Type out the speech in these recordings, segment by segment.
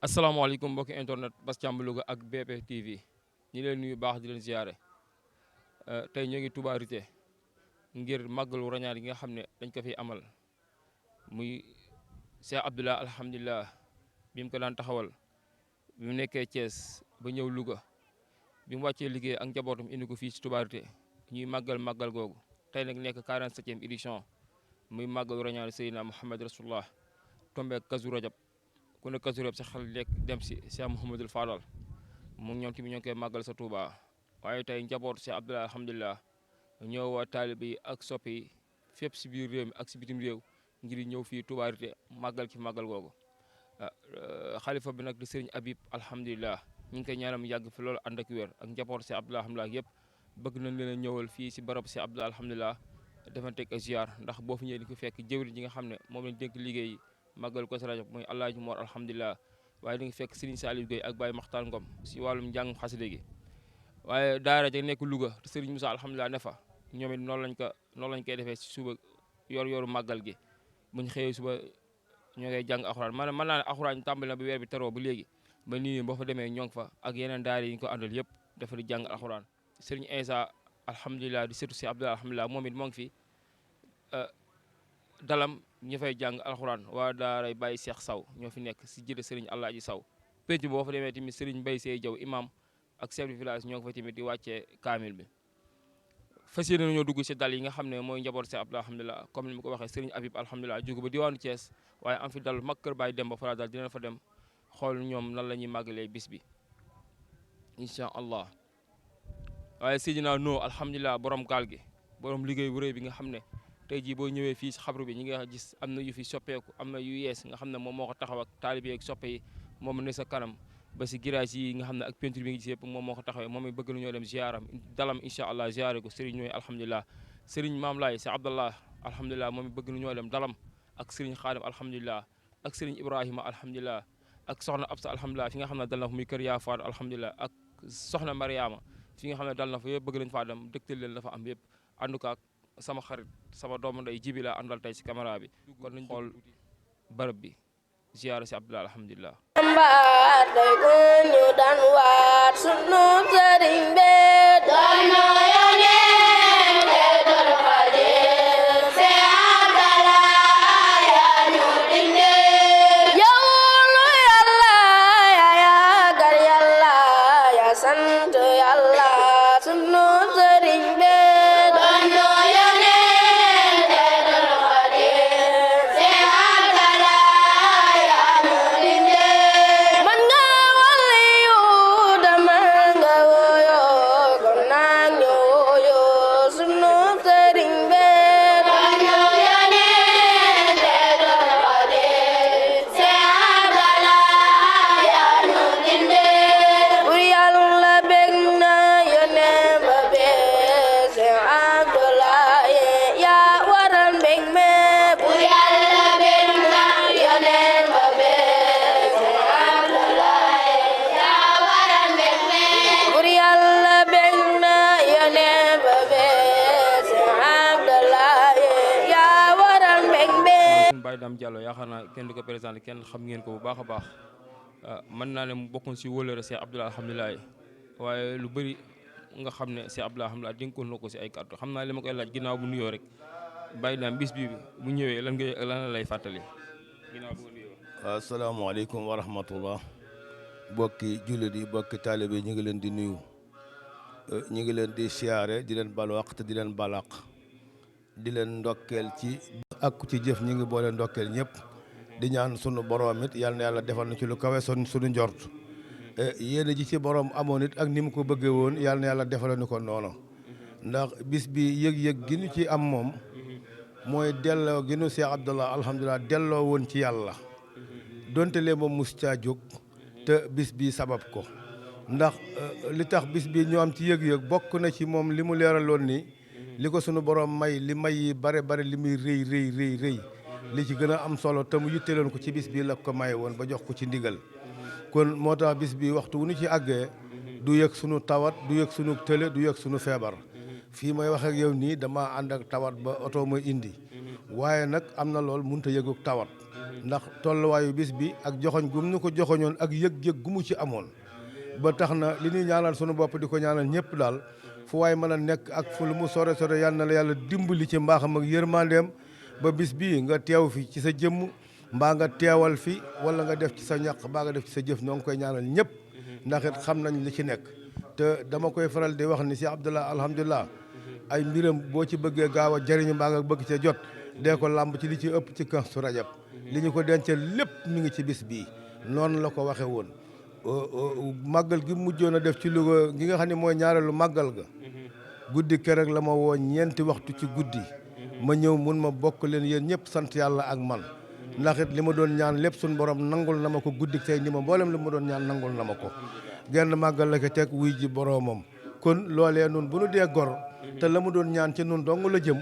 asalaamaaleykum mbokki internet Bass Thioung Louga ak BP TV ñi leen nuyu baax di leen ziare tey ñoo ngi Touba Rité ngir màggalu rañaan yi nga xam ne dañ ko fi amal muy Cheikh Abdallah alhamdulilah bi mu ko daan taxawal bi mu nekkee Thiès ba ñëw Louga bi mu wàccee liggéey ak njabootam indi ko fii ci Touba Rité ñuy màggal googu tey nag nekk 47e édition muy màggalu rañaan Seydina Muhammad Rasulullah tombé Kazu Rajab ku ne Kazu Rajab sa xel lekk dem si Cheikh Mouhamadul Fadal mu ñoom tamit ñoo ngi koy màggal sa Touba waaye tey njaboot Cheikh Abdallah alhamdulilah ñëw waa taalibe yi ak soppe yi fépp si biir réew mi ak si bitim réew ngir ñëw fii Touba Rité màggal ci màggal googu xalifa bi nag di sëriñ Habib alhamdulilah ñu ngi koy ñaanal mu yàgg fi loolu ànd ak wér ak njaboot Cheikh Abdallah alhamdulilah yëpp bëgg nañ leen a ñëwal fii si barab Cheikh Abdallah alhamdulilah defanteeg ak ziar ndax boo fi ñëwee di ko fekk jëwriñ ji nga xam ne moom lañ dénk liggéey màggal ko sa rajo muy Alaaji Mor alhamdulilah waaye di nga fekk Serigne Saliou Gueye ak Baye Makhtar Ngom si wàllum njàng xasida gi waaye daara ja nekk Louga te Serigne Moussa alhamdulilah ne fa ñoom it noonu lañ koy defee si suba yor-yoru màggal gi buñ xëyee suba ñoo ngay jàng alxuraan maanaam mën naa ne alxuraan tàmbali na ba weer bi teroo ba léegi ba nii boo fa demee ñoo ngi fa ak yeneen daara yi ñu ko àndal yëpp dafa di jàng alxuraan Serigne Insa alhamdulilah di setu si Abdallah alhamdulilah moom it moo ngi fi dalam ñi fay jàng alxuraan waa daaray Baye Cheikh Saw ñoo fi nekk si jëde Serigne Alaaji Saw penc boo fa demee tamit Serigne Mbaye Sey Jaw imam ak chef de village ñoo ngi fa tamit di wàccee kaamil bi fas yéene nañoo dugg si dal yi nga xam ne mooy njaboot si Abdallah alhamdulilah comme ni ma ko waxee Serigne Habib alhamdulilah jóge ba diwaanu Thiès waaye am fi dal mag kër Baye dem ba fa dal dina fa dem xool ñoom nan la ñuy màggalee bis bi incha allah waaye Seydina No alhamdulilah borom gaal gi borom liggéey bu rëy bi nga xam ne tey jii boo ñëwee fii si xabru bi ñi nga gis am na yu fi soppeeku am na yu yees nga xam ne moom moo ko taxaw ak taalibe ak soppe yi moom ne sa kanam ba si girage yi nga xam ne ak peinture bi nga gis yëpp moom moo ko taxawee moom it bëgg nañoo dem ziaram dalam incha allah ziare ko Serigne ñooy alhamdulilah Serigne Maam Laay si Abdallah alhamdulilah moom it bëgg nañoo dem dalam ak Serigne Xaadim alhamdulilah ak Serigne Ibrahima alhamdulilah ak soxna Absa alhamdulilah fi nga xam ne dal na fa muy kër yaa faat alhamdulilah ak soxna Mariama fi nga xam ne dal na fa yëpp bëgg nañ faa dem dëgtal leen dafa am yëpp àndu ko ak sama xarit sama doomu ndey jibi la àndal tey si caméra bi kon nañ xool bërëb bi ziyaara si Abdallah alhamdulilah mbaat day ko ñu daan waat sunu sëriñ be doon yoneen te doon xadim se Abdallah yaa ñu dinde yow lu yàlla yaa yaagal yàlla yaa sant yàlla sunu sëriñ be Dame Diallo yaakaar naa kenn du ko présenté kenn xam ngeen ko bu baax a baax mën naa ne mu bokkoon si wóolëre Cheikh Abdallah alhamdulilah waaye lu bëri nga xam ne Cheikh Abdallah alhamdulilah dénkoon na ko si ay kàddu xam naa li ma koy laaj ginnaaw bu nuyoo rek Baye Dame bis bi bu ñëwee lan lay fàttali ginnaaw bu nuyoo. waaw asalaamaaleykum wa rahmatullah bokki jullit yi bokki taalibe ñu ngi leen di nuyu ñu ngi leen di siyaare di leen balwaq te di leen balaq di leen ndokkeel ci ak ku ci jëf ñi ngi boole ndokkeel ñëpp di ñaan sunu borom it yal na yàlla defal na ci lu kawe sunu njort yéen ji ci borom amoon it ak ni mu ko bëggee woon yal na yàlla defal ni ko noonu ndax bis bi yëg-yëg gi ñu ci am moom mooy delloo gi nu Cheikh Abdallah alhamdulilah delloo woon ci yàlla donte lee moom mus caa jóg te bis bi sabab ko ndax li tax bis bi ñu am ci yëg-yëg bokk na ci moom li mu leeraloon ni li ko sunu borom may li may yi bare li muy rëy li ci gën a am solo te mu yitteloon ko ci bis bi la ko maye woon ba jox ko ci ndigal kon moo tax bis bi waxtu wu ñu ci àggee du yëg sunu tawat du yëg sunu tële du yëg sunu feebar fii may wax ak yow nii dama ànd ak tawat ba oto ma indi waaye nag am na lool mënut a yëguk tawat ndax tolluwaayu bis bi ak joxoñ gum nu ko joxoñoon ak yëg-yëg gu mu ci amoon ba tax na li ñuy ñaanal sunu bopp di ko ñaanal ñëpp daal fu waay mën a nekk ak fu lu mu sore sore yal na la yàlla dimbali ci mbaaxam ak yërmandeem ba bis bii nga teew fi ci sa jëmm mbaa nga teewal fi wala nga def ci sa ñaq mbaa nga def ci sa jëf ñoo ngi koy ñaanal ñëpp ndax it xam nañ li ci nekk te dama koy faral di wax ni si Abdallah alhamdulilah ay mbiram boo ci bëggee gaaw a jëriñu mbaa nga bëgg ca jot dee ko làmb ci li ci ëpp ci Kazu Rajab li ñu ko dencal lépp mi ngi ci bis bii noonu la ko waxe woon màggal gi mujjoon a def ci Louga gi nga xam ne mooy ñaareelu màggal ga guddi keroog la ma woo ñeenti waxtu ci guddi ma ñëw mun ma bokk leen yéen ñëpp sant yàlla ak man ndax it li ma doon ñaan lépp suñu borom nangul na ma ko guddi tey ni ma mboolem li ma doon ñaan nangul na ma ko genn màggal la ko teg wuy ji boromam kon loolee nun bu nu dee gor te la mu doon ñaan ci nun dong la jëm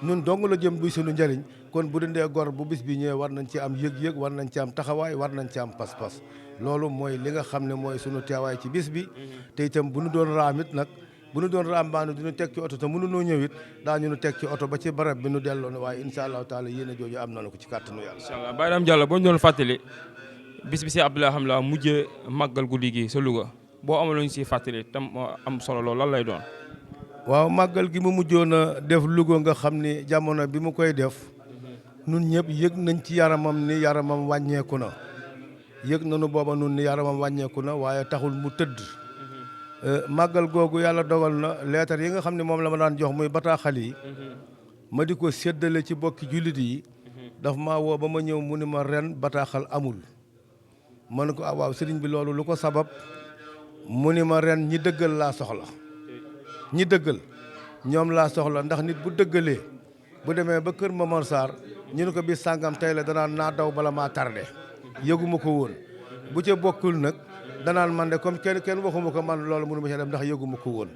nun dong la jëm buy suñu njëriñ kon bu dee gor bu bis bi ñëwee war nañ ci am yëg-yëg war nañ ci am taxawaay war nañ ci am pas-pas loolu mooy li nga xam ne mooy sunu teewaay ci bis bi te itam bu nu doon raam it nag bu nu doon raam baanu du ñu teg ci oto te mënunoo ñëw it daañu nu teg ci oto ba ci barab bi nu delloo ne waaye incha allahu taala yéen a jooju am nañu ko ci kàttanu yàlla. incha allah Baye Dame Diallo boo ñu doon fàttali bis bi si Abdoulaye xam la mujjee màggal guddi gi sa Louga boo amaloon ñu si fàttali tam am solo loolu lan lay doon. waaw màggal gi mu mujjoon a def Louga nga xam ni jamono bi mu koy def nun ñëpp yëg nañ ci yaramam ni yaramam wàññeeku na yëg nañu booba nun ni yaramam wàññeeku na waaye taxul mu tëdd màggal googu yàlla dogal na leetar yi nga xam ne moom la ma daan jox muy bataaxal yi ma di ko séddale ci bokki jullit yi daf maa woo ba ma ñëw mu ni ma ren bataaxal amul ma ne ko ah waaw sëriñ bi loolu lu ko sabab mu ni ma ren ñi dëggal laa soxla ñi dëggal ñoom laa soxla ndax nit bu dëggalee bu demee ba kër Momar Sarr ñu ne ko bis sàngam tey la danaan naa daw bala maa tardé yëguma ko woon bu ca bokkul nag danaan man de comme kenn waxuma ko man loolu mënu ma ca dem ndax yëguma ko woon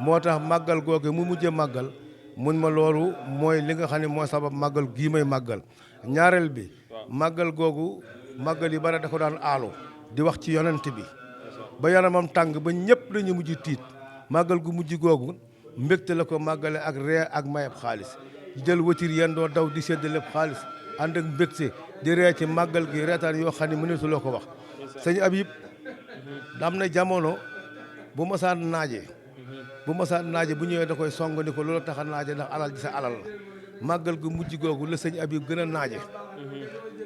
moo tax màggal googe mu mujjee màggal mun ma loolu mooy li nga xam ne mooy sabab màggal gii may màggal ñaareel bi màggal googu màggal yi bare da ko daan aalu di wax ci yonent bi ba yaramam tàng ba ñëpp dañu mujj tiit màggal gu mujj googu mbégte la ko màggale ak ree ak mayeb xaalis jël wëtir yeen doo daw di séddale xaalis ànd ak mbégte di ree ci màggal gi reetaan yoo xam ne mëneesu loo ko wax sëñ Abib am na jamono bu masaan naaje bu ñëwee da koy song ni ko loolu tax a naaje ndax alal ji sa alal la màggal gu mujj googu la sëñ Abib gën a naaje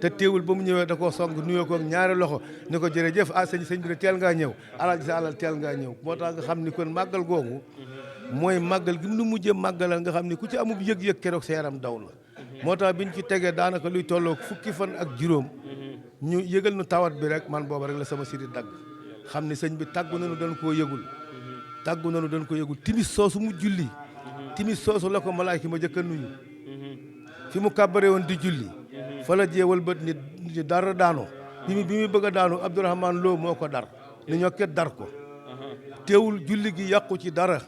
te teewul ba mu ñëwee da koo song nuyoo ko ñaari loxo ni ko jërëjëf ah sëñ bi de teel ngaa ñëw alal ji sa alal teel ngaa ñëw moo tax nga xam ni kon màggal googu mooy màggal gi mu nu mujjee màggalal nga xam ni ku ci amub yëg-yëg keroog sa yaram daw na moo tax biñ ci tegee daanaka luy tolloo fukki fan ak juróom ñu yëgal nu tawat bi rek man booba rek la sama siri dagg xam ni sëñ bi tàggu nañu dañ koo yëgul timis soosu mu julli timis soosu la ko malaayka ma jëkk a nuyu fi mu kàbbare woon di julli fa la jeewal bët ni dara daano bi muy bëgg a daanu Abdourahmane Lo moo ko dar ni ñoo ket dar ko teewul julli gi yàqu ci dara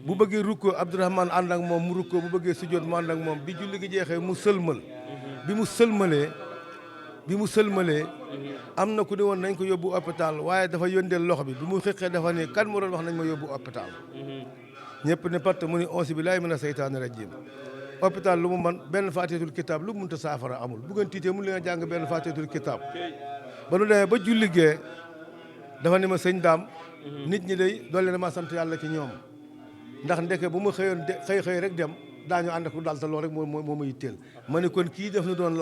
bu bëggee rukkoo Abdourahmane ànd ak moom mu rukkoo bu bëggee sujjóot mu ànd ak moom bi julli gi jeexee mu sëlmal bi mu sëlmalee am na ku ne woon nañ ko yóbbu hôpital waaye dafa yóndeel loxo bi mu xëqee dafa ni kan moo doon wax nañ ma yóbbu hôpital ñëpp ne patt mu ni auzu billaahi mina seytaani rajiim hôpital lu mu man benn faatihatul kitaab lu mu mënta saafara amul bu ngeen tiitee mu leen a jàng benn faatihatul kitaab ba nu demee ba julli gee dafa ni ma sëñ daam nit ñi day doole na ma sant yàlla ci ñoom ndax ndeke bu ma xëyoon xëy rek dem daañu ànd ak daal te loolu rek moo ma yitteel ma ne kon kii def na doon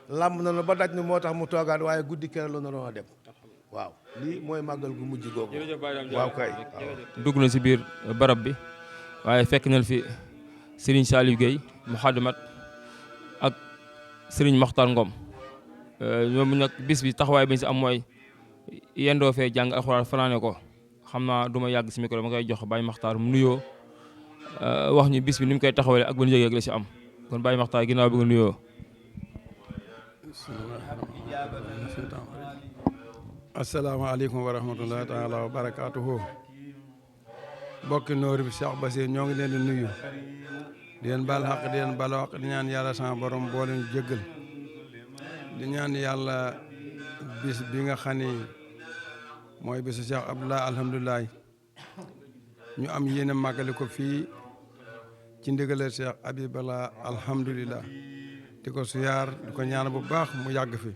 làmb na ba daj na moo tax mu toogaat waaye guddi kere la naroon a dem waaw lii mooy màggal gu mujj googu waaw kay dugg na si biir barab bi waaye fekk nañ fi Serigne Saliou Gueye Mouhadamat ak Serigne Makhtar Ngom ñoom nag bis bi taxawaay bi ñu si am mooy yendoo fee jàng alxuraan fanaane ko xam naa du ma yàgg si micro ma koy jox Baye Makhtar mu nuyoo wax ñu bis bi ni mu koy taxawalee ak ban yëg-yëg la si am kon Baye Makhtar ginnaaw bi nga nuyoo. asalaamaaleykum wa rahmatullahi taala wa barakaatuhu bokki noor bi Cheikh Bassir ñoo ngi leen di nuyu di leen baal xaq di leen baal xaq di ñaan yàlla sama borom boo leen jéggal di ñaan yàlla bis bi nga xam ni mooy bisu Cheikh Abdoulaye alhamdulilah ñu am yéene màggale ko fii ci ndigalal Cheikh Abibala alhamdulilah di ko siyaar di ko ñaan bu baax mu yàgg fi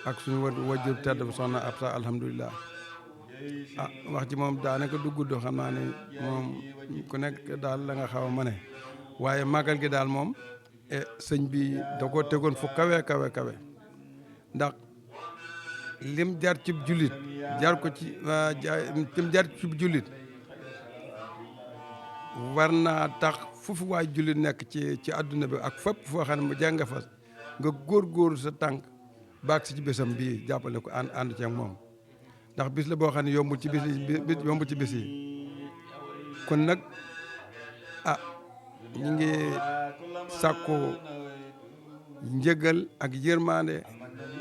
ak suñu wajur tedd bi soxna Absa alhamdulilah. Wax ji moom daanaka du gudd xam naa ne moom ku nekk daal la nga xaw a mane waaye màggal gi daal moom sëñ bi da ko tegoon fu kawe kawe kawe ndax lim jar ci jullit jar ko ci lim jar ci jullit war naa tax foofu waay jullit nekk ci àdduna bi ak fépp foo xam ne mu jàng fa nga góorgóorlu sa tànk baag si ci bésam bii jàppale ko ànd ci ak moom ndax bis la boo xam ne yombul ci bis yi kon nag ñu ngi sàkku njëgal ak yërmande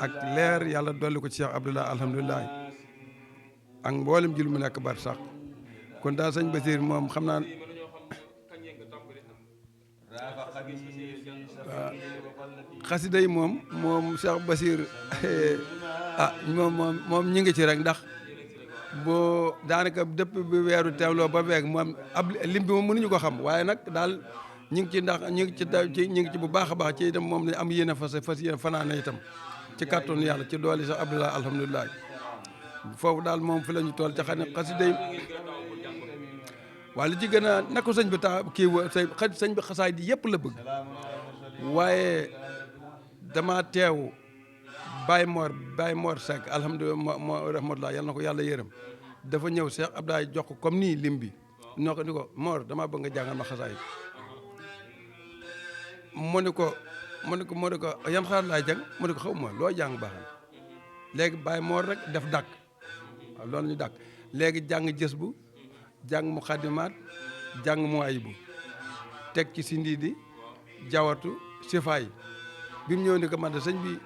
ak leer yàlla dolli ko ci Cheikh Abdallah alhamdulilah ak mboolem jul mu nekk bar sax kon daal sëñ Basir moom xam naa xasida yi moom Cheikh Basir moom ñu ngi ci rek ndax boo daanaka depuis bi weeru teewloo ba weeg moom ab lim bi moom mënuñu ko xam waaye nag daal ñu ngi ci ndax ñu ngi ci bu baax a baax ci itam moom la am yéene fas yéene fanaane itam ci kàttanu yàlla ci doole sax Abdallah alhamdulilah foofu daal moom fi la ñu toll ca xam ne xasida yi waaye li ci gën a nako sëñ bi tax kii sëñ bi xasaay di yëpp la bëgg waaye dama teew Baye Mor Seck alhamdulilah moo rahmatullah yàlla na ko yàlla yërëm dafa ñëw Cheikh Abdoulaye jox ko comme nii lim bi noo ko ni ko Mor damaa bëgg nga jàngal ma xasaay mu ne ko yan xaar laay jàng mu ne ko xaw ma loo jàng baax na léegi Baye Mor rek def dàkk waaw loolu ñu dàkk léegi jàng jës bu jàng mu xadimaat jàng mu ayibu teg ci si ndii di jawatu sifaay bi mu ñëw ni ko man de sëñ bi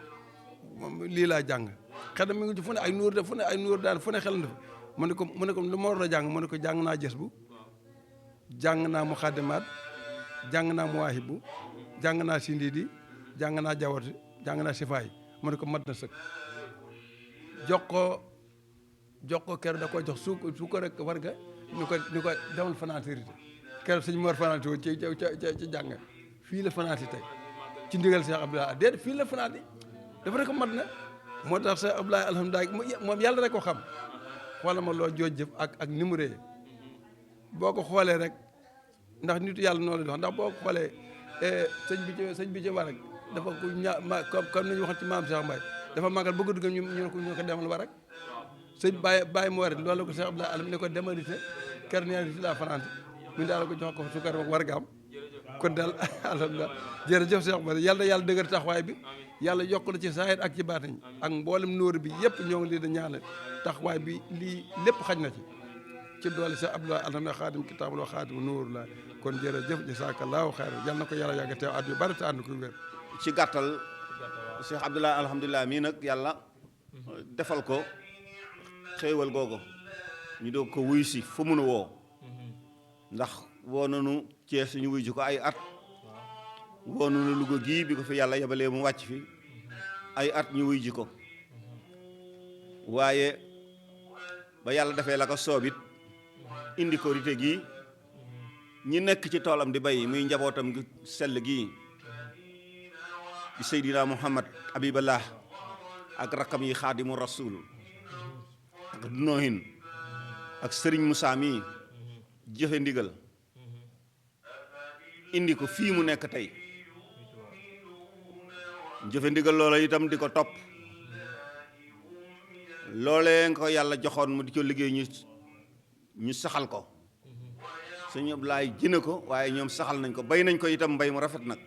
lii laa jàng xel mi ngi ci fu ne ay nuur de fu ne ay nuur daan fu ne xel na fa mu ne ko lu ma war a jàng mu ne ko jàng naa jës bu jàng naa mu xadimaat jàng naa mu ayibu jàng naa si ndii di jàng naa jawatu jàng naa sifaay mu ne ko mat na sëkk jox ko kër da ko jox su ko rek war nga ñu ko demal fanaatiri keroog sëñ Mor fanaati woon ci jàng fii la fanaati tey ci ndigal Cheikh Abdoulaye déet fii la fanaati dafa rek mat na moo tax Cheikh Abdoulaye alhamdulilah moom yàlla rek ko xam xoola ma loo jooj jëf ak numéro yi boo ko xoolee rek ndax nitu yàlla noonu la dox ndax boo ko xoolee sëñ bi ci war rek dafa ko comme nañu waxoon ci maam Cheikh Mbaye dafa màggal bëgg dugg ñu ko demal war rek sëñ bàyyi mu war loolu la ko Cheikh Abdoulaye alam ne ko demalite kër neeri si la fanante mu daal ko jox ko sukar war nga am kon daal alhamdulilah jërëjëf Cheikh Bara yàlla yàlla dëgër taxawaay bi yàlla yokk la ci saahir ak ci baatiñ ak mboolem nóor bi yëpp ñoo ngi lii da ñaanal taxawaay bi lii lépp xaj na ci doole Cheikh Abdoulaye alhamdulilah xaadim kitaabul wa xaadim nóor la kon jërëjëf jazaakallaahu xayr yal na ko yàlla yàgg teew at yu bari te ànd ko wér ci gàttal Cheikh Abdoulaye alhamdulilah mii nag yàlla defal ko xéewal googu ñu doog ko wuy si fu mun a woo ndax woo nanu Cees ñu wuy ji ko ay at woo nanu Louga gii bi ko fi yàlla yebalee mu wàcc fi ay at ñu wuy ji ko waaye ba yàlla defee la ko soobit indi ko rite gii ñi nekk ci toolam di bay muy njabootam gi sell gii di Seydina Muhammad Habiballah ak rakkam yi Xaadimu Rasul ak noohin ak sëriñ Moussa mi jëfe ndigal indi ko fii mu nekk tey jëfe ndigal loola itam di ko topp loolee nga ko yàlla joxoon mu di ko liggéey ñu saxal ko sëñ Ablaay jëne ko waaye ñoom saxal nañ ko bay nañ ko itam mbay mu rafet nag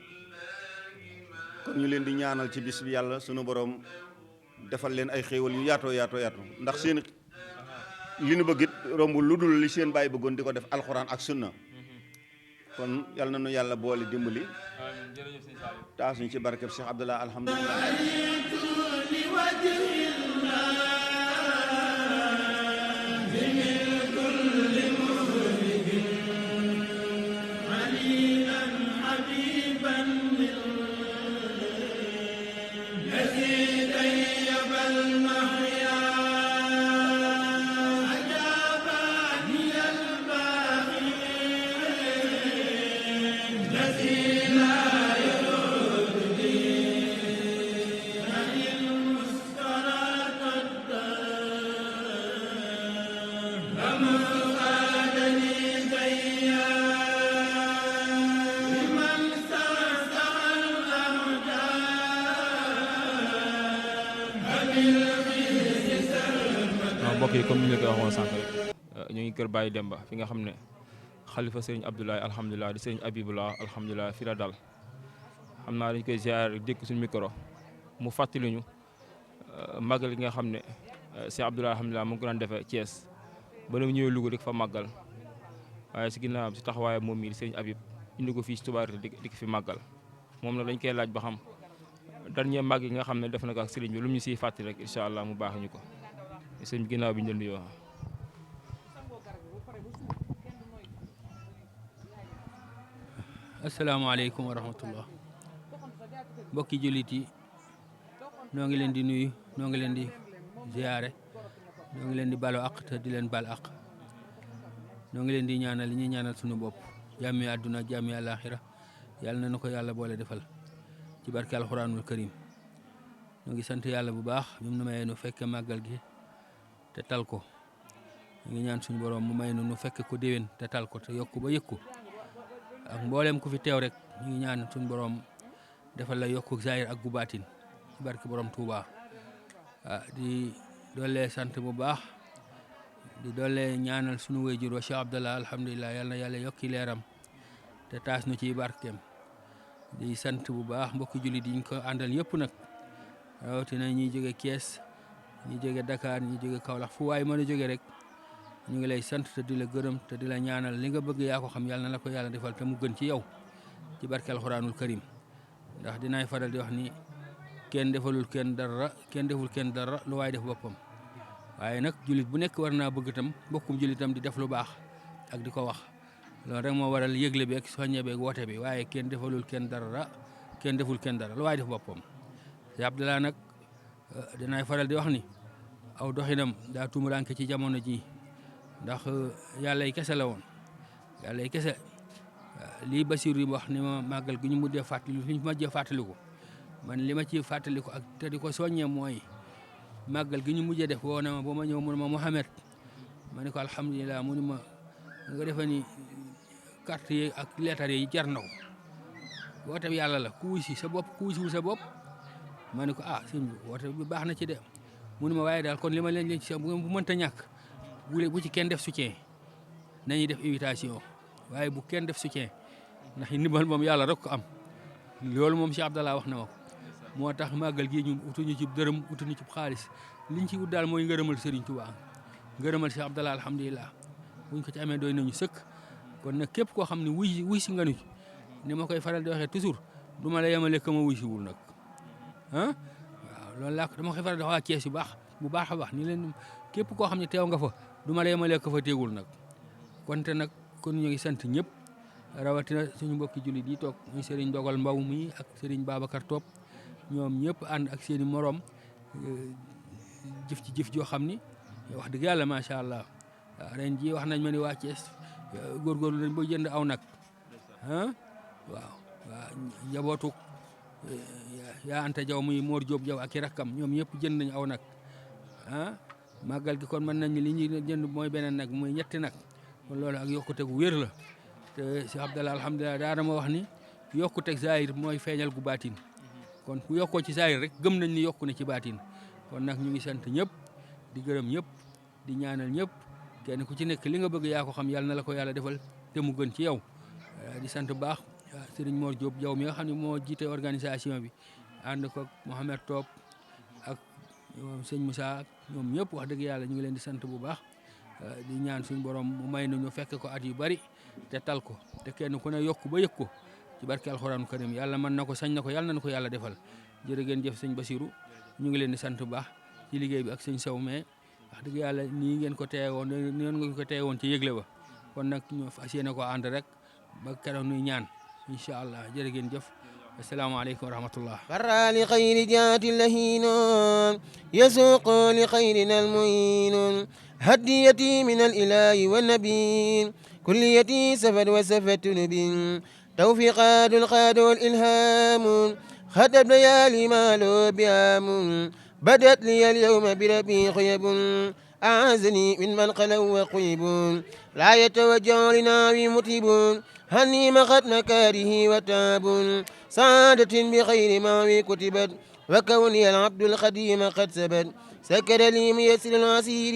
kon ñu leen di ñaanal ci bis bi yàlla sunu borom defal leen ay xéewal yu yaatoo ndax seen li nu bëggit romb lu dul li seen bàyyi bëggoon di ko def alxuraan ak sunna kon yal na nu yàlla boole dimbali taasuñ ci barkeb Cheikh Abdallah alhamdulilah الذي لا يرد mbokk yi comme ni ñu la ko waxoon sànq rek ñu ngi kër Baye Demba fi nga xam ne xalifa Serigne Abdoulaye alhamdulilah di Serigne Abibullah alhamdulilah fi la dal xam naa dañ koy ziar dékk suñu micro mu fàttali ñu màggal gi nga xam ne Serigne Abdoulaye alhamdulilah mu ngi ko daan defee Thiès ba na ñëwee Louga di ko fa màggal waaye si ginnaawam si taxawaayam moom mii di Serigne Abib indi ko fii si Touba di ko fi màggal moom nag dañ koy laaj ba xam dernier màgg yi nga xam ne def na ko ak Serigne bi lu mu ñu siy fàttali rek incha allah mu baax ñu ko sëñ bi ginnaaw bi ñu leen di wax. asalaamaaleykum wa rahmatullah mbokki jullit yi noo ngi leen di nuyu noo ngi leen di ziyaare noo ngi leen di balu àq te di leen bal àq noo ngi leen di ñaanal li ñuy ñaanal suñu bopp jàmmi àdduna jàmmi àllaaxira yàlla na nu ko yàlla boole defal ci barke alxuraanul karim noo ngi sant yàlla bu baax bi mu mayee nu fekke màggal gi te tal ko ñu ngi ñaan suñu borom mu may nu fekke ko déwén te tal ko te yokku ba yëkku ak mboolem ku fi teew rek ñu ngi ñaan suñu borom defal la yokku zahir ak gu baatin ci barke borom Touba di doole sant bu baax di doole ñaanal suñu wayjur wa Cheikh Abdallah alhamdulilah yal na yàlla yokki leeram te taas nu ci barkeem di sant bu baax mbokki jullit yi ñu ko àndal yëpp nag rawatina ñuy jóge Thiès ñi jóge Dakar ñi jóge Kaolack fu waay mën a jóge rek ñu ngi lay sant te di la gërëm te di la ñaanal li nga bëgg yaa ko xam yàlla na la ko yàlla defal te mu gën ci yow ci barke alxuraanul karim ndax dinaay faral di wax ni kenn defalul kenn dara kenn deful kenn dara lu waay def boppam waaye nag jullit bu nekk war naa bëgg itam mbokkum jullitam di def lu baax ak di ko wax loolu rek moo waral yëgle bi ak soññe bi ak woote bi waaye kenn defalul kenn dara kenn deful kenn dara lu waay def boppam Cheikh Abdallah nag dinaay faral di wax ni aw doxinam daa tumuranke ci jamono ji ndax yàlla yi kese la woon yàlla yi kese lii Basiir yi wax ni ma màggal gi ñu mujjee fàttali fi ñu mujjee fàttaliku man li ma ci fàttaliku ak te di ko soññee mooy màggal gi ñu mujjee def woo na ma ba ma ñëw mu ne ma Mouhamed ma ne ko alhamdulilah mu ne ma nga defe ni carte yi ak lettre yi jar na ko woote bi yàlla la ku wuy si sa bopp ku wuy siwul sa bopp ma ne ko sëñ bi woote bi baax na ci de mu ne ma waaye daal kon li ma leen ci bu mënta ñàkk bu ci kenn def soutien nañuy def invitation waaye bu kenn def soutien ndax ndimbal moom yàlla rek ko am loolu moom Cheikh Abdallah wax na ma ko moo tax màggal gii ñu utuñu ci dërëm utuñu ci xaalis liñ ci ut daal mooy ngërëmal Serigne Touba ngërëmal Cheikh Abdallah alhamdulilah buñ ko ci amee doy nañu sëkk kon nag képp koo xam ne wuy si nga nu ni ma koy faral di waxee toujours du ma la yemale ka ma wuy si wul nag waaw loolu laa dama koy faral di wax waa Thiès bu baax a baax ni leen képp koo xam ne teew nga fa du ma la yemale ka fa teegul nag konte nag kon ñu ngi sant ñëpp rawatina suñu mbokki jullit yi toog muy Serigne Dogal Mbaw mi ak Serigne Babacar Top ñoom ñëpp ànd ak seen i morom jëf ci jëf joo xam ni wax dëgg yàlla macha allah ren ji wax nañ ma ni waa Thiès góorgóorlu nañ ba jënd aw nag waaw njabootu yaa Anta Jaw muy Mor Diop Jaw ak i rakkam ñoom ñëpp jënd nañ aw nag màggal gi kon mën nañ li ñuy jënd mooy beneen nag mooy ñetti nag kon loolu ak yokkute gu wér la te Cheikh Abdallah alhamdulilah daana ma wax ni yokkuteg zahir mooy feeñal gu baatin kon ku yokkoo ci zahir rek gëm nañ ni yokku na ci baatin kon nag ñu ngi sant ñëpp di gërëm ñëpp di ñaanal ñëpp kenn ku ci nekk li nga bëgg yaa ko xam yàlla na la ko yàlla defal te mu gën ci yow di sant baax Serigne Mor Diop Jaw mi nga xam ne moo jiite organisation bi ànd ko Mohamed Top ak sëñ Moussa ñoom ñëpp wax dëgg yàlla ñu ngi leen di sant bu baax di ñaan suñu borom mu may nu ñu fekk ko at yu bari te tal ko te kenn ku ne yokku ba yëg ko ci barke alxuraanu karim yàlla mën na ko sañ na ko yàlla nañu ko yàlla defal jërë ngeen jëf sëñ Basiru ñu ngi leen di sant bu baax ci liggéey bi ak sëñ Sow mais wax dëgg yàlla nii ngeen ko teewoon nii ngeen ko teewoon ci yëgle ba kon nag ñu fas yéene ko ànd rek ba keroog nuy ñaan incha allah jërë ngeen jëf asalaamaaleykum wa rahmatullah فرى لخير جات اللهين يسوق لخيرنا المعين هديتي من الإله والنبي كليتي سفد وسفدت نبي توفيقات القاد والإلهام خدب ليالي مال بيام بدت لي اليوم بربي خيب أعزني من من قلوا وقيب لا يتوجه لناوي مطيب هني مخت نكاره وتاب سعادة بخير ما كتبت وكوني العبد القديم قد ثبت سكر لي ميسر العسير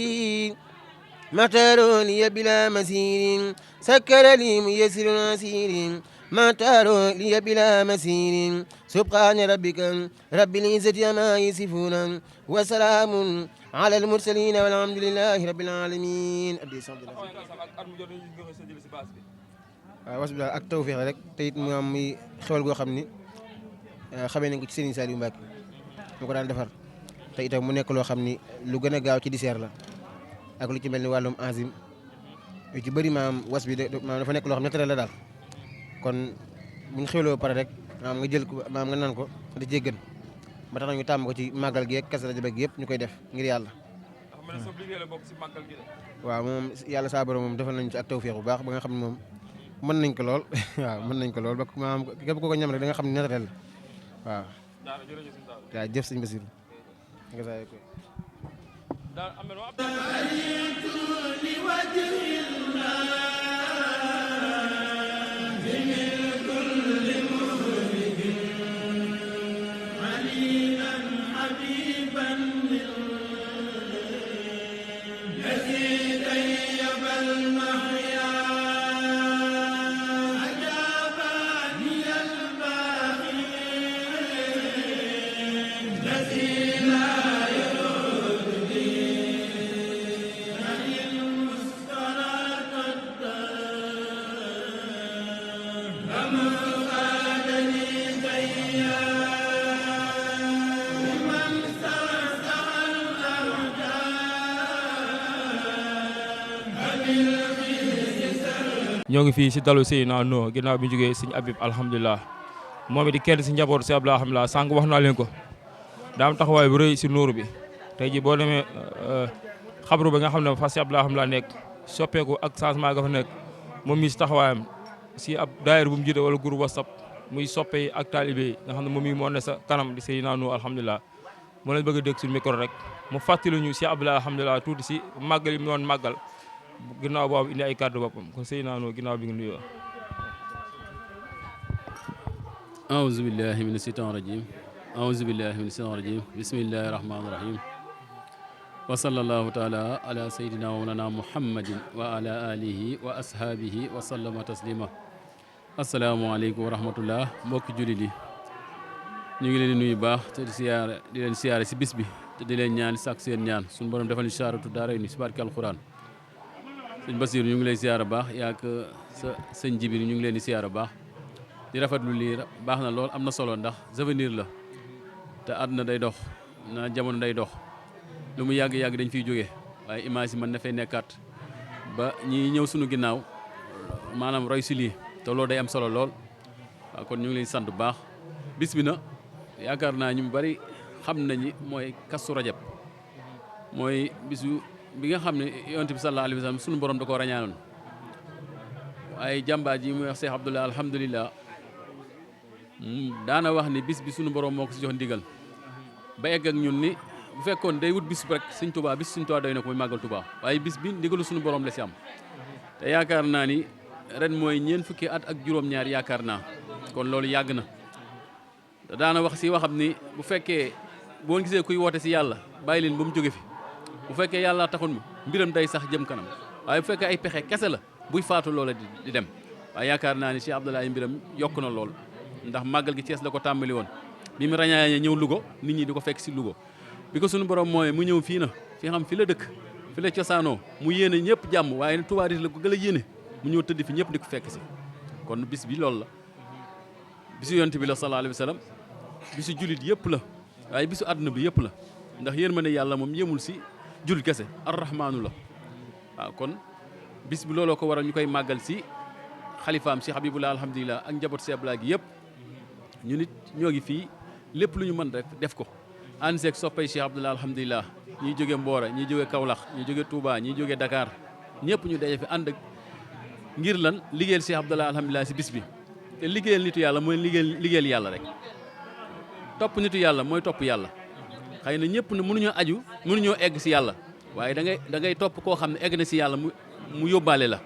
ما تاروا لي بلا مسير سكر لي ميسر العسير ما تاروا لي بلا مسير سبحان ربك رب العزة عما يصفون وسلام على المرسلين والحمد لله رب العالمين. waaw was bi daal ak tawfeex rek te it mu am muy xewal goo xam ni xamee nañ ko ci Serigne Saliou Mbacke mu ko daan defar te itam mu nekk loo xam ni lu gën a gaaw ci dessert la ak lu ci mel ni wàllum enzyme yu ci bëri maam was bi maam dafa nekk loo xam ne naturel la daal kon bu ñu xewloo pare rek maam nga jël ko maam nga naan ko da cee gën ba tax na ñu tàmm ko ci màggal gi ak Kazu Rajab gi yëpp ñu koy def ngir yàlla. waaw moom yàlla saa borom moom defal nañu ci ak tawfeex bu baax ba nga xam ne moom mën nañ ko lool waaw mën nañ ko lool ba maam képp ko ñam rek da nga xam ne naturel la waaw. waaw jëf sëñ Basiru nga saa ko ñoo ngi fii si dalu Seydina Nuh ginnaaw bi ñu jógee sëñ Abib alhamdulilah moom it di kenn si njaboot si Abdou alhamdulilah sànq wax naa leen ko daa am taxawaay bu rëy si nuuru bi tey ji boo demee xabru ba nga xam ne fa si Abdou alhamdulilah nekk soppeeku ak changement ga fa nekk moom mii si taxawaayam si ab daayir bu mu jiite wala groupe WhatsApp muy soppe yi ak taalibe yi nga xam ne moom mii moo ne sa kanam di Seydina Nuh alhamdulilah moo leen bëgg a dégg suñu micro rek mu fàttali ñu si Abdou alhamdulilah tuuti si màggal yi mu doon màggal ginnaaw boobu indi ay kàddu boppam kon Seydina Nuh ginnaaw bi nga nuyoo. aouzu billahi mina shaytaani rajim aouzu billahi mina shaytaani rajim bismillahi rahmaani rahim wa sallallahu taala ala sayyidina wa mawlana muhammadin wa ala alihi wa ashaabihi wa sallama taslima asalaamaaleykum wa rahmatullah mbokki jullit yi ñu ngi leen di nuyu baax te di leen siyaare si bis bi te di leen ñaan sàkk seen ñaan suñu borom defal ñu saaratu daaray ni si barke alquran sëñ Basiir ñu ngi lay siyaara baax yaak sa sëñ Jibi ñu ngi leen di siyaara baax di rafetlu lii baax na lool am na solo ndax avenir la te àdduna day dox na jamono day dox lu mu yàgg-yàgg dañ fiy jóge waaye image yi mën na fay nekkaat ba ñi ñëw suñu ginnaaw maanaam roy si lii te loolu day am solo lool waaw kon ñu ngi leen sant bu baax bis bi na yaakaar naa ñu bari xam nañi mooy Kazu Rajab mooy bisu bi nga xam ne yonent bi sallallahu alayhi wa sallam sunu borom da koo rañaanoon waaye jàmbaar ji muy wax Cheikh Abdoulaye alhamdulilah daana wax ni bis bi sunu borom moo ko si jox ndigal ba egg ak ñun ni bu fekkoon day wut bis bi rek Sëñ Tuubaa bis Sëñ Tuubaa doy na ko muy màggal Tuubaa waaye bis bi ndigalu sunu borom la si am te yaakaar naa ni ren mooy ñeent fukki at ak juróom-ñaar yaakaar naa kon loolu yàgg na daana wax si waxam ni bu fekkee boo gisee kuy woote si yàlla bàyyi leen ba mu jóge fi bu fekkee yàlla taxoon mi mbiram day sax jëm kanam waaye bu fekkee ay pexe kese la buy faatu loola di dem waaye yaakaar naa ni Cheikh Abdoulaye mbiram yokk na lool ndax màggal gi Cees la ko tàmbali woon bi mu rañaañee ñëw Louga nit ñi di ko fekk si Louga bi ko suñu borom mooy mu ñëw fii na fi xam fi la dëkk fi la cosaanoo mu yéene ñëpp jàmm waaye Tuubaa la ko gën a yéene mu ñëw tëdd fi ñëpp di ko fekk si kon bis bi loolu la bisu yonent bi la sallallahu alayhi wa sallam bisu jullit yëpp la waaye bisu àdduna bi yëpp la ndax yërmande yàlla moom yemul si jullit kese arrahmaanu la waaw kon bis bi looloo ko waral ñu koy màggal si xalifaam si Habibullah alhamdulilah ak njaboot si Abdoulaye gi yëpp ñu nit ñoo ngi fii lépp lu ñu mën rek def ko ànd seeg soppay Cheikh Abdoulaye alhamdulilah ñiy jóge Mboora ñiy jóge Kaolack ñiy jóge Touba ñiy jóge Dakar ñëpp ñu daje fi ànd ak ngir lan liggéeyal Cheikh Abdoulaye alhamdulilah si bis bi te liggéeyal nitu yàlla mooy liggéeyal yàlla rek topp nitu yàlla mooy topp yàlla xëy na ñëpp ne mënuñoo egg si yàlla waaye da ngay topp koo xam ne egg na si yàlla mu yóbbaale la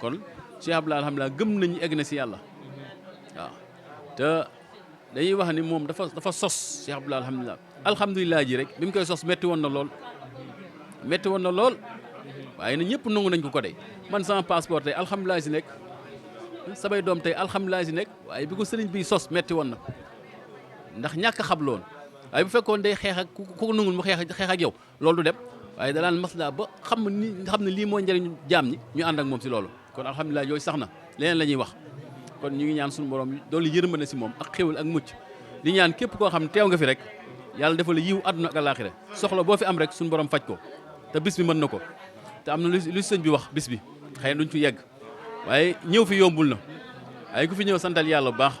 kon Cheikh Abdoulaye alhamdulilah gëm nañu egg na si yàlla waaw te dañuy wax ni moom dafa sos Cheikh Abdoulaye alhamdulilah ji rek bi mu koy sos metti woon na lool waaye na ñëpp nangu nañ ko de man sama passeport tey alhamdulilah si nekk samay doom tey alhamdulilah si nekk waaye bi ko sëriñ bi sos metti woon na ndax ñàkk a xam loon waaye bu fekkoon day xeex ak ku ko nangul mu xeex ak yow loolu du dem waaye dalaan maslaa ba xam ne lii mooy njëriñu jaam ñi ñu ànd ak moom si loolu kon alhamdulilah yooyu sax na leneen la ñuy wax kon ñu ngi ñaan suñu borom doolu yërmande si moom ak xéwal ak mucc di ñaan képp koo xam ne teew nga fi rek yàlla defal la yiw àdduna ak àllaaxira soxla boo fi am rek suñu borom faj ko te bis bi mën na ko te am na lu sëñ bi wax bis bi xëy na duñ fi yegg waaye ñëw fi yombul na waaye ku fi ñëw santal yàlla bu baax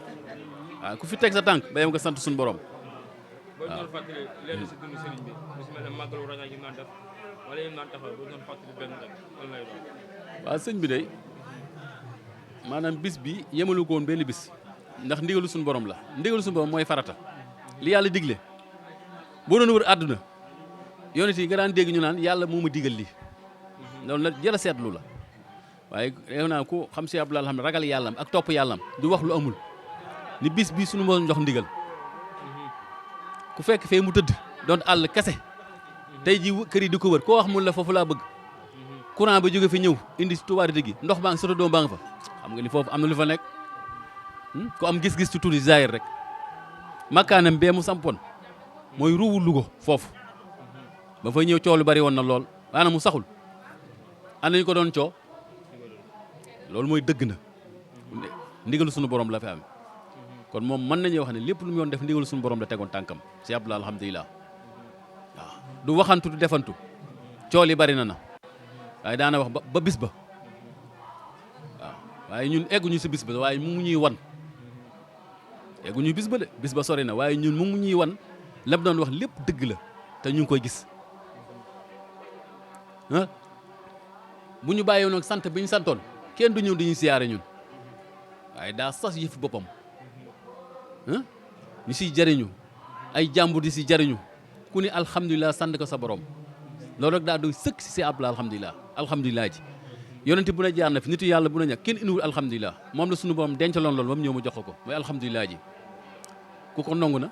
waaw ku fi teg sa tànk ba yem nga sant suñu borom. boo doon fàttali leen si dund sëriñ bi lu si mel ne màggalu rañaa gi naan def wala yéen naan taxaw boo doon fàttali benn rek lan lay doon. waaw sëñ bi day maanaam bis bi yemalu ko woon benn bis ndax ndigalu suñu borom la ndigalu suñu borom mooy farata li yàlla digle boo doon wër àdduna yonent yi nga daan dégg ñu naan yàlla moo ma digal lii loolu nag jëla seetlu la waaye yow naa ku xam si Abdoulaye xam ne ragal yàllam ak topp yàllam du wax lu amul ni bis bi suñu moo jox ndigal ku fekk fee mu tëdd doon àll kese tey ji kër yi di ko wër koo wax mun la foofu laa bëgg courant ba jóge fi ñëw indi si tubaarite gi ndox baa ngi soto doom baa nga fa xam nga ni foofu am na lu fa nekk ku am gis-gis ci tuuti zaahir rek makkaanam bee mu sampoon mooy ruuwu Lugo foofu ba fa ñëw coow lu bari woon na lool waana mu saxul ana ñu ko doon coow loolu mooy dëgg na ndigalu sunu borom la fi am kon moom mën nañu wax ne lépp lu mu yoon def ndigalu sunu borom la tegoon tànkam si Abdoulaye alhamdulilah waaw du waxantu du defantu coow li bari na waaye daana wax ba bis ba waaw waaye ñun egguñu si bis ba waaye mu ngi ñuy wan egguñu bis ba de bis ba sori na waaye ñun mu ngi ñuy wan lam doon wax lépp dëgg la te ñu ngi koy gis ah bu ñu bàyyi woon sant bi ñu santoon kenn du ñëw di ñu siyaare ñun waaye daa sas yëfi boppam ñu siy jariñu ay jàmbur di si jariñu ku ni alhamdulilah sant ko sa borom loolu rek daa doy sëkk si si Abdoulaye alhamdulilah ji yonent bu ne jaar na fi nitu yàlla bu ne ñàkk kenn indiwul alhamdulilah moom la sunu borom dencaloon loolu ba mu ñëw mu jox ko mooy alhamdulilah ji ku ko nangu na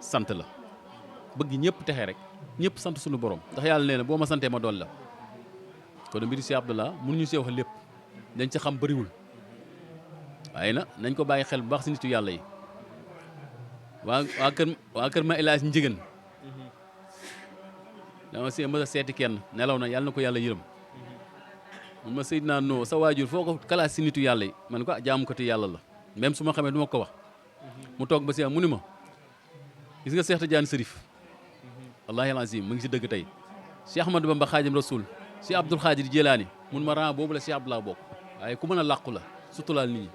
sant la bëgg ñëpp texe rek ñëpp sant sunu borom ndax yàlla nee na boo ma santee ma dool la kon mbiri si Abdoulaye mun ñu see wax lépp dañ ci xam bëriwul waaye na nañ ko bàyyi xel bu baax si nitu yàlla yi waa kër ma ilaaj njigéen dama see mës a seeti kenn nelaw na yàlla na ko yàlla yërëm mun ma Seydina Noo sa waajur foo ko kalaas si nitu yàlla yi man ko jaamu ko ti yàlla la même su ma xamee du ma ko wax mu toog ba si mu ni ma gis nga Cheikh Tidiane Serif wallahi alazim mu ngi si dëgg tey Cheikh Ahmadou Bamba Xaadim Rasul si Abdoul Xaadir Jilaani mun ma ran boobu la Cheikh Abdoulaye bokk waaye ku mën a làqu la sutulaal nit ñi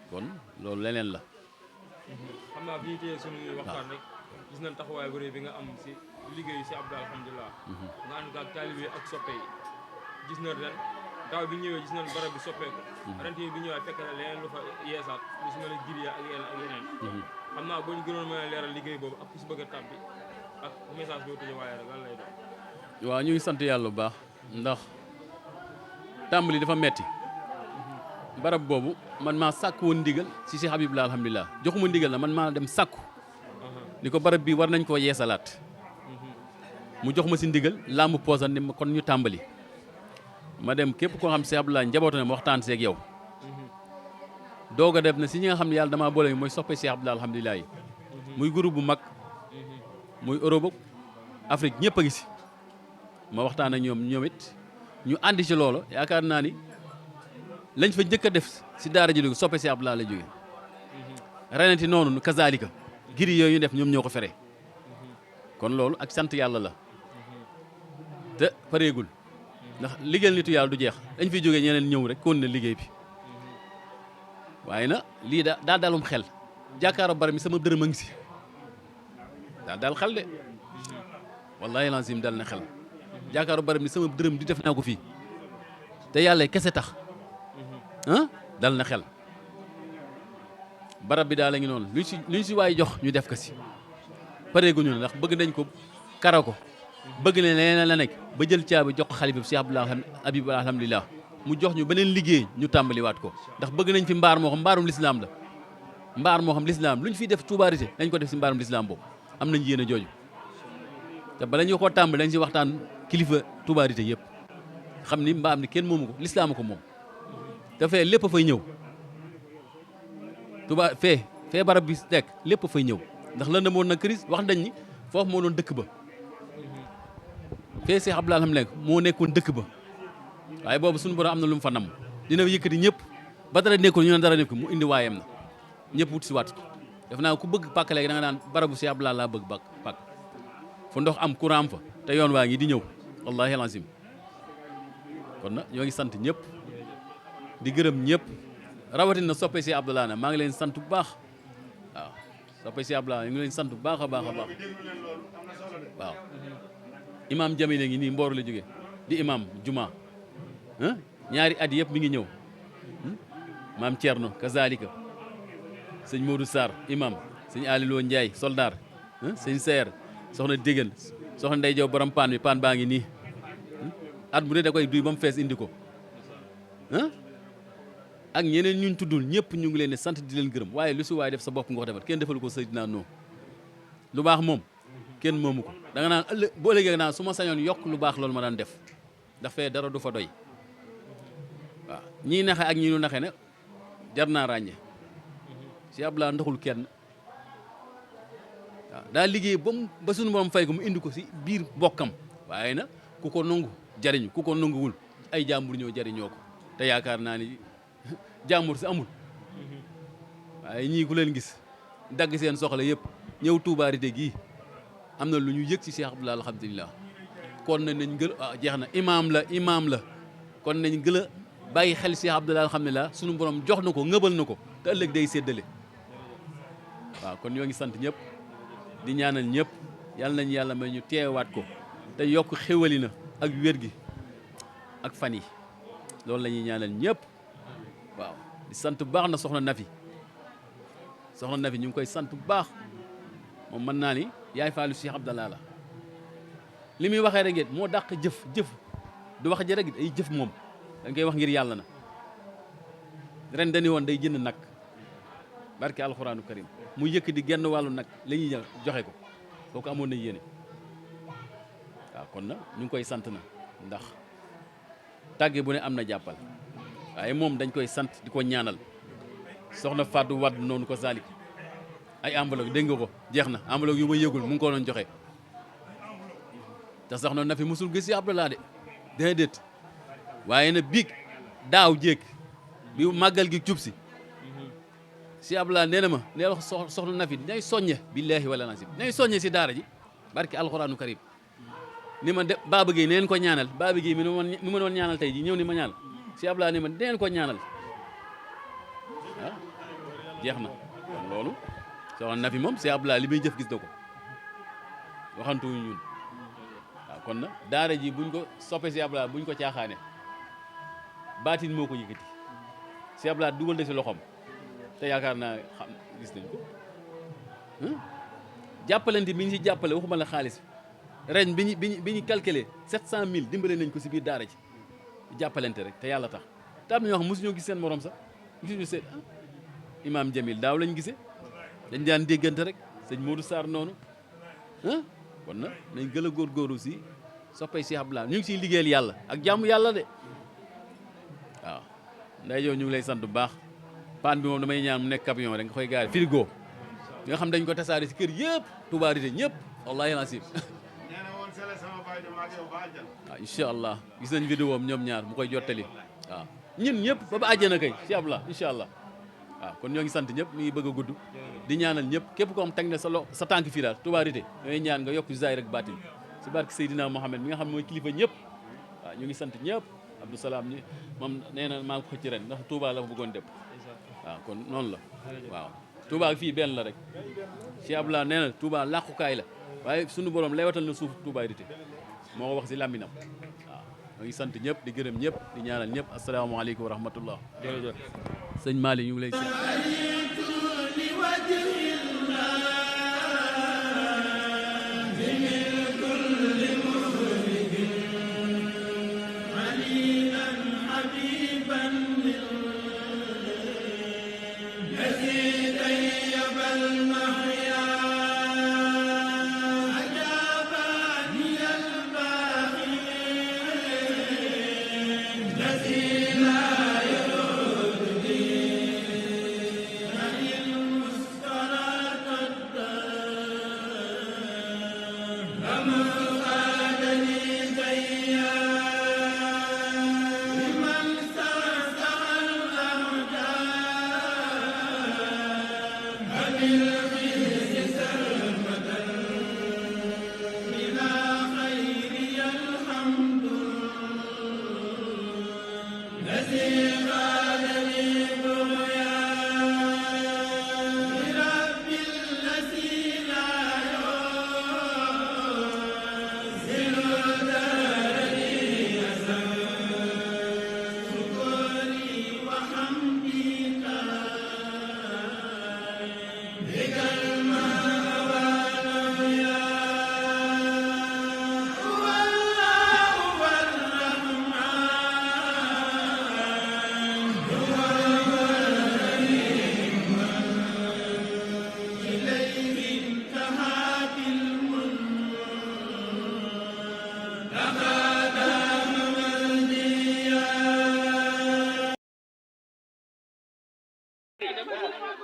kon loolu leneen la xam naa bi ñu téye sunu waxtaan rek gis nañ taxawaay bu rëy bi nga am si liggéeyu si Abdoulaye alhamdulilah nga ànd ak taalibe ak soppe yi gis nañ ren daaw bi ñëwee gis nañ barab bi soppeeku ren bi ñëwee fekk na leneen lu fa yeesaat lu si mel ne giriya ak yeneen xam naa boo ñu gënoon mën a leeral liggéey boobu ak ku si bëgg a tàbbi ak message boobu ñu waaye rek lan lay doon. waaw ñu ngi sant yàlla bu baax ndax tàmbali dafa metti barab boobu man maa sàkku woon ndigal si Cheikh Habibullah alhamdulilah joxuma ndigal la man maa dem sàkku ni ko barab bi war nañ koo yeesalaat mu jox ma si ndigal làmb poosan ni ma kon ñu tàmbali ma dem képp koo xam Cheikh Abdoulaye njabootu ne ma waxtaan seeg yow doog a def na si ñi nga xam ne yàlla damaa boole mooy soppe Cheikh Abdoulaye alhamdulilah yi muy groupe bu mag muy Europe Afrique ñëpp a ngi si ma waxtaan ak ñoom it ñu àndi ci loolu yaakaar naa ni lañ fa njëkk a def si daara ji lu soppe Cheikh Abdoulaye la jógee reneti noonu kazalika giri yooyu ñu def ñoom ñoo ko fere kon loolu ak sant yàlla la te pareegul ndax liggéeyal nitu yàlla du jeex dañ fiy jógee ñeneen ñëw rek kon na liggéey bi waaye na lii daa dalum xel jàkkaaro bari mi sama dërëm a ngi si daa dal xel de wallahi lazim dal na xel jàkkaaro bari mi sama dërëm di def naa ko fii te yàlla kese tax dal na xel barab bi daal la ngi noonu luñ si waay jox ñu def ko si pareeguñu ne ndax bëgg nañ ko kara ko bëgg ne leneen la nekk ba jël caabi jox ko xalifa bi si Habibullah alhamdulilah mu jox ñu beneen liggéey ñu tàmbaliwaat ko ndax bëgg nañ fi mbaar moo xam mbaarum lislaam la mbaar moo xam lislaam lu ñu fiy def Touba Rité dañ ko def si mbaarum lislaam boobu am nañ yéen a jooju te bala ñu ko tàmbali dañ si waxtaan kilifa Touba Rité yëpp xam ni mbaam ni kenn moomu ko lislaam ko moom te fee lépp fay ñëw Touba fee barab bi nekk lépp fay ñëw ndax lan demoon na crise wax nañ ni foofu moo doon dëkk ba fee Cheikh Abdoulaye xam nekk moo nekkoon dëkk ba waaye boobu suñu borom am na lu mu fa nam dina yëkkati ñëpp ba dara nekkul ñu ne dara nekkul mu indi waayam na ñëpp wut si waat def naa ku bëgg pàkk léegi da nga naan barabu Cheikh Abdoulaye laa bëgg pàkk fu ndox am courant am fa te yoon waa ngi di ñëw wallahi alazim kon nag ñoo ngi sant ñëpp di gërëm ñëpp rawatina soppe Cheikh Abdoulaye na maa ngi leen sant bu baax waaw soppe Cheikh Abdoulaye ñu ngi leen sant bu baax a baax a baax waaw imam Jamil ngi nii Mboor la jógee di imam juma ñaari at yëpp mi ngi ñëw maam Thierno kazalika sëñ Modou Sarr imam sëñ Alilo Ndiaye soldat sëñ Seer soxna Déggan soxna Ndey Jaw borom paan bi paan baa ngi nii at mu ne da koy duy ba mu fees indi ko ak ñeneen ñuñ tuddul ñëpp ñu ngi leen di sant di leen gërëm waaye lu si waaye def sa bopp nga ko defal kenn defalu ko Seydina Nuux lu baax moom kenn moomu ko da nga naan ëllëg boo ëllëgee naan su ma sañoon yokk lu baax loolu ma daan def ndax fee dara du fa doy waaw ñii naxe ak ñi ñu naxe ne jar naa ràññe Cheikh Abdoulaye ndaxul kenn waaw daa liggéey ba suñu borom fay ko mu indi ko si biir bokkam waaye na ku ko nangu jariñu ku ko nanguwul ay jàmbur ñëw jariñoo ko te yaakaar naa ni jàmbur si amul waaye ñii ku leen gis dagg seen soxla yëpp ñëw Touba Rité gii am na lu ñu yëg ci Cheikh Abdoulaye alhamdulilah kon nañ gën jeex na imaam la kon nañ gën a bàyyi xel Cheikh Abdoulaye alhamdulilah suñu borom jox na ko ngëbal na ko te ëllëg day séddale waaw kon ñoo ngi sant ñëpp di ñaanal ñëpp yàlla nañ yàlla may ñu teewaat ko te yokk xéwali na ak wér gi ak fan yi loolu la ñuy ñaanal ñëpp waaw di sant bu baax na soxna Nafi ñu ngi koy sant bu baax moom mën naa ni yaay faalu Cheikh Abdoulaye la li muy waxee rek moo dàq jëf du wax ji rek ay jëf moom dañ koy wax ngir yàlla na ren dañu woon day jënd nag barke alxuraanu karim mu yëkk di genn wàllu nag la ñuy joxe ko kooku amoon na yéene waaw kon na ñu ngi koy sant na ndax tàgge bu ne am na jàppal waaye moom dañ koy sant di ko ñaanal soxna Fadou Wade noonu ko salik ay enveloppe dégg nga ko jeex na enveloppe yu ma yëgul mu ngi ko doon joxe te soxna na fi musul gis si Abdoulaye de déedéet waaye na biig daaw jéeg bi màggal gi jub si Abdoulaye nee na ma nee wax soxna na fi nay soññe billaahi wala nasib nay soññe si daara ji barki alxuraanu karim ni ma de Baba Gueye neen ko ñaanal Baba Gueye mi ma doon ñaanal tey ji ñëw ni ma ñaanal si Abdoulaye ni ma neen ko ñaanal jeex na kon loolu soxna na fi moom si Abdoulaye li muy jëf gis na ko waxantuwuñu ñun waaw kon na daara ji buñ ko soppe si Abdoulaye buñ ko caaxaane baatin moo ko yëkkati si Abdoulaye dugal na si loxoom te yaakaar naa xam gis nañ ko jàppalante bi ñu si jàppale waxuma la xaalis ren bi ñu calculé 700000 dimbale nañ ko si biir daara ji jàppalante rek te yàlla tax te am na ñoo xam mosuñoo gis seen morom sax gisuñu seen imam Jamil daaw lañ gisee dañ daan déggante rek sëñ Modou Sarr noonu kon na nañ gën a góorgóorlu si soppay Cheikh Abdoulaye ñu ngi siy liggéeyal yàlla ak jàmm yàlla de waaw nday yow ñu ngi lay sant bu baax paan bi moom damay ñaan mu nekk camion rek nga koy gaari frigo nga xam dañ ko tasaare si kër yëpp Touba Rité ñëpp wallahi nasib waaw incha allah gis nañ vidéo am ñoom ñaar mu koy jottali waaw ñun ñëpp ba àjjana kay Cheikh Abdoulaye incha allah waaw kon ñoo ngi sant ñëpp mi ngi bëgg a gudd di ñaanal ñëpp képp ko am teg na sa tànk fii daal Touba Rité ñooy ñaan nga yokk zaahir rek baatin si barke Seydina Mohamed mi nga xam ne mooy kilifa ñëpp waaw ñu ngi sant ñëpp Abdou Salaam ñi moom nee na maa ngi ko xëcc ren ndax Touba la fa bëggoon dem waaw kon noonu la waaw Touba ak fii benn la rek Cheikh Abdoulaye nee na Touba làqukaay la waaye sunu borom lewatal na suuf Touba Rité moo ko wax si làmminam waaw ñoo ngi sant ñëpp di gërëm ñëpp di ñaanal ñëpp asalaamaaleykum wa rahmatullah jërëjëf sëñ Malick ñu ngi lay حبيبا للذي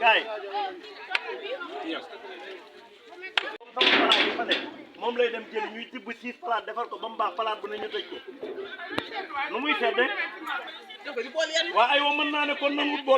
kaay sama palaat yi fa ne moom lay dem jëli ñuy tibb 6 palaat defar ko ba mu baax palaat bu ne ñu tëj ko nu muy sedde waa aywa mën naa ne kon nangu bool